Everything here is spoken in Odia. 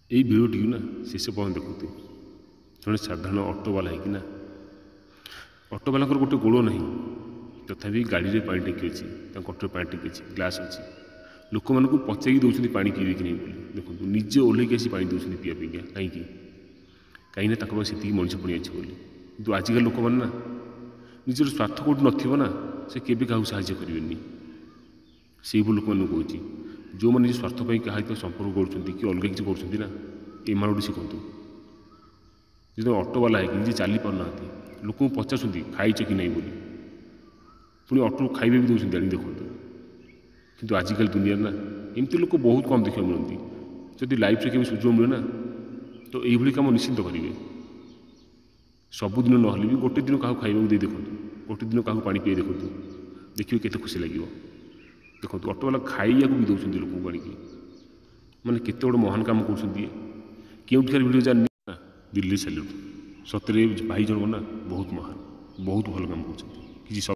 ଏଇ ଭିଡ଼ିଓଟିକୁ ନା ଶେଷ ପର୍ଯ୍ୟନ୍ତ ଦେଖନ୍ତୁ। ଜଣେ ସାଧାରଣ ଅଟୋବାଲା ହେଇକି ନା, ଅଟୋବାଲାଙ୍କର ଗୋଟେ ଗୋଡ଼ ନାହିଁ, ତଥାପି ଗାଡ଼ିରେ ପାଣି ଟାଙ୍କି ଅଛି, ତାଙ୍କ ଅଟୋରେ ପାଣି ଟାଙ୍କି ଅଛି, ଗ୍ଲାସ୍ ଅଛି। ଲୋକମାନଙ୍କୁ ପଚାରିକି ଦେଉଛନ୍ତି ପାଣି ପିଇବେ କି ନାହିଁ ବୋଲି। ଦେଖନ୍ତୁ, ନିଜେ ଓହ୍ଲେଇକି ଆସି ପାଣି ଦେଉଛନ୍ତି ପିଇବା ପାଇଁକା। କାହିଁକି? କାହିଁକିନା ତାଙ୍କ ପାଖରେ ସେତିକି ମଣିଷ ପଣିଆ ଅଛି ବୋଲି। କିନ୍ତୁ ଆଜିକାଲି ଲୋକମାନେ ନା, ନିଜର ସ୍ୱାର୍ଥ କେଉଁଠି ନଥିବ ନା, ସେ କେବେ କାହାକୁ ସାହାଯ୍ୟ କରିବେନି। ସେଇଭଳି ଲୋକମାନଙ୍କୁ କହୁଛି, ଯେଉଁମାନେ ନିଜ ସ୍ୱାର୍ଥ ପାଇଁ କାହା ସହିତ ସମ୍ପର୍କ କରୁଛନ୍ତି କି ଅଲଗା କିଛି କରୁଛନ୍ତି ନା, ଏମାନଙ୍କଠୁ ଶିଖନ୍ତୁ। ଯେତେବେଳେ ଅଟୋବାଲା ହେଇକି ନିଜେ ଚାଲି ପାରୁନାହାନ୍ତି, ଲୋକଙ୍କୁ ପଚାରୁଛନ୍ତି ଖାଇଛ କି ନାହିଁ ବୋଲି, ପୁଣି ଅଟୋରୁ ଖାଇବା ବି ଦେଉଛନ୍ତି ଆଣିକି। ଦେଖନ୍ତୁ, କିନ୍ତୁ ଆଜିକାଲି ଦୁନିଆରେ ନା ଏମିତି ଲୋକ ବହୁତ କମ୍ ଦେଖିବାକୁ ମିଳନ୍ତି। ଯଦି ଲାଇଫ୍ରେ କେବେ ସୁଯୋଗ ମିଳେ ନା, ତ ଏଇଭଳି କାମ ନିଶ୍ଚିନ୍ତ କରିବେ। ସବୁଦିନ ନହେଲେ ବି ଗୋଟେ ଦିନ କାହାକୁ ଖାଇବାକୁ ଦେଇ ଦେଖନ୍ତୁ, ଗୋଟେ ଦିନ କାହାକୁ ପାଣି ପିଆଇ ଦେଖନ୍ତୁ, ଦେଖିବେ କେତେ ଖୁସି ଲାଗିବ। ଦେଖନ୍ତୁ, ଅଟୋବାଲା ଖାଇବାକୁ ବି ଦେଉଛନ୍ତି ଲୋକଙ୍କୁ ଆଣିକି, ମାନେ କେତେ ବଡ଼ ମହାନ କାମ କରୁଛନ୍ତି ଇଏ। କେଉଁଠିକାର ଭିଡ଼ିଓ ଜାଣିନି ନା, ଦିଲ୍ଲୀ ସାଲ୍ୟୁଟ୍। ସତରେ ଭାଇ ଜଣକ ନା ବହୁତ ମହାନ, ବହୁତ ଭଲ କାମ କରୁଛନ୍ତି। କିଛି